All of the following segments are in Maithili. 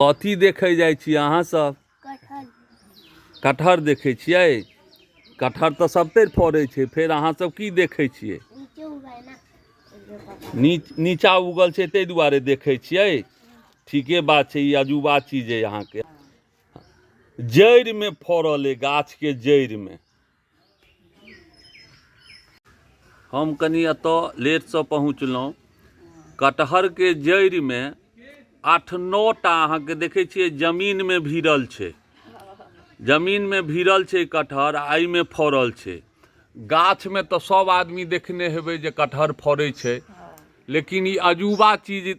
कथी देखै जाइ छी अहाँ सब? कटहर। कटहर देखै छियै? कटहर तऽ सबतरि फड़ै छै, फेर अहाँ सब की देखै छियै? नीचे उगल ना। नीचा उगल छै ताहि दुआरे देखै छियै। ठीके बात छै, ई अजूबा चीज अइ अहाँके। जड़िमे फड़ल अइ, गाछके जड़िमे। हम कनि एतऽ लेटसँ पहुँचलहुँ। कटहरके जड़िमे 8-9 टा अहाँके देखै छियै जमीनमे भिड़ल छै, जमीनमे भिड़ल छै कटहर, आ एहिमे फड़ल छै। गाछमे तऽ सब आदमी देखने हेबै जे कटहर फड़ै छै, लेकिन ई अजूबा चीज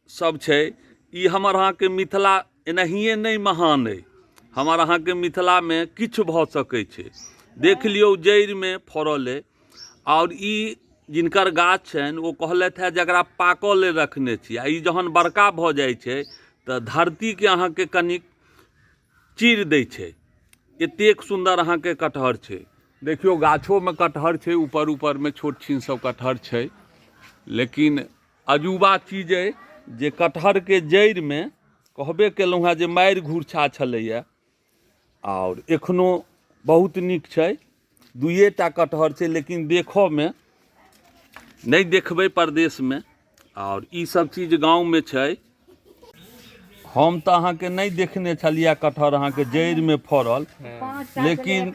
सब छै। ई हमर अहाँके मिथिला एनाहिए नहि महान अइ, हमर अहाँके मिथिलामे किछु भऽ सकै छै। देख लियौ, जड़िमे फड़ल अइ। आओर ई जिनकर गाछ छनि ओ कहलथि हेँ जकरा पाकऽ लेल रखने छी, आ ई जहन बड़का भऽ जाइ छै तऽ धरतीके अहाँके कनिक चीर दै छै, एतेक सुन्दर अहाँके कटहर छै। देखियौ, गाछोमे कटहर छै, ऊपर ऊपरमे छोट छिन सब कटहर छै, लेकिन अजूबा चीज अइ जे कटहरके जड़िमे कहबे केलहुँ हेँ जे मारि घुरछा छलैए, आओर एखनो बहुत नीक छै। दुइए टा कटहर छै, लेकिन देखऽमे नहि देखबै परदेशमे, आओर ई सब चीज गाँवमे छै। हम तऽ अहाँके नहि देखने छलियै कटहर अहाँके जड़िमे फड़ल, लेकिन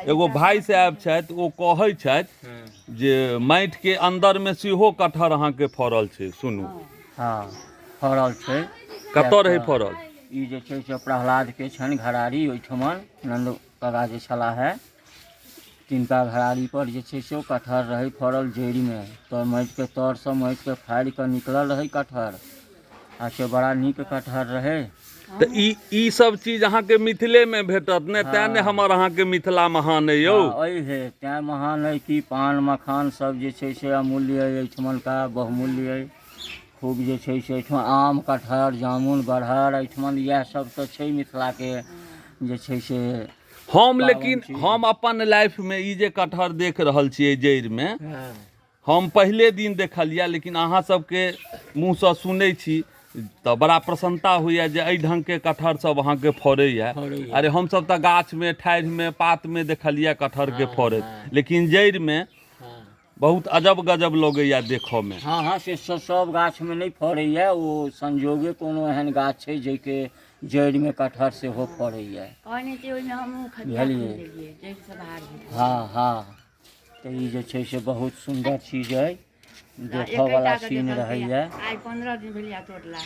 एगो भाय साहेब छथि, ओ कहै छथि जे माटिके अन्दरमे सेहो कटहर अहाँके फड़ल छै। सुनू। हँ, फड़ल छै। कतऽ रहै फड़ल? ई जे छै से प्रहलादके छनि घरारी, ओहिठमन नन्द काका जे छलाह हे तिनका घरारी पर जे छै से ओ कटहर रहै फड़ल जड़िमे। तऽ माटिके तरसँ माटिके फाड़ि कऽ निकलल रहै कटहर, आ से बड़ा नीक कटहर रहै। तऽ ई सब चीज अहाँके मिथिलेमे भेटत ने, तेँ ने हमर अहाँके मिथिला महान अइ यौ। हँ, अइ हे, तेँ महान अइ कि पान मखान सब जे छै से अमूल्य अइ एहिठमनका, बहुमूल्य अइ खूब। जे छै से एहिठमा आम, कटहर, जामुन, बरहर, एहिठमन इएह सब तऽ छै मिथिलाके जे छै से हम पाबनि लेकिन चीज। हम अपन लाइफमे ई जे कटहर देख रहल छियै जड़िमे, हम पहिले दिन देखलियै, लेकिन अहाँ सबके मुँहसँ सुनै छी तऽ बड़ा प्रसन्नता होइए जे एहि ढङ्गके कटहर सब अहाँके फड़ैए। फड़ैए। अरे हमसब तऽ गाछमे, ठाढ़िमे, पातमे देखलियै कटहरके फड़ैत, लेकिन जड़िमे बहुत अजब गजब लगैए देखऽमे। हँ हँ, से सब गाछमे नहि फड़ैए, ओ संजोगे कोनो एहन गाछ छै जाहिके जड़िमे कटहर सेहो फड़ैए। कहने छियै, ओहिमे हमहूँ खदिया बुझलियै। खुनि देलियै, जड़िसँ बाहर भेल। हँ हँ, तऽ ई जे छै से बहुत सुन्दर चीज अइ, देखऽवला सीन रहैए। आइ 15 दिन भेलैए तोड़ला।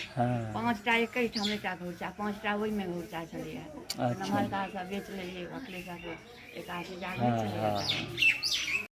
5टा एकैठाम एकटा घुरचा, 5टा ओहिमे घुरचा छलैए। अच्छा। नमहरका सब बेच लेलियै, अखिलेश सब 81,000 हँ छलैए। हँ।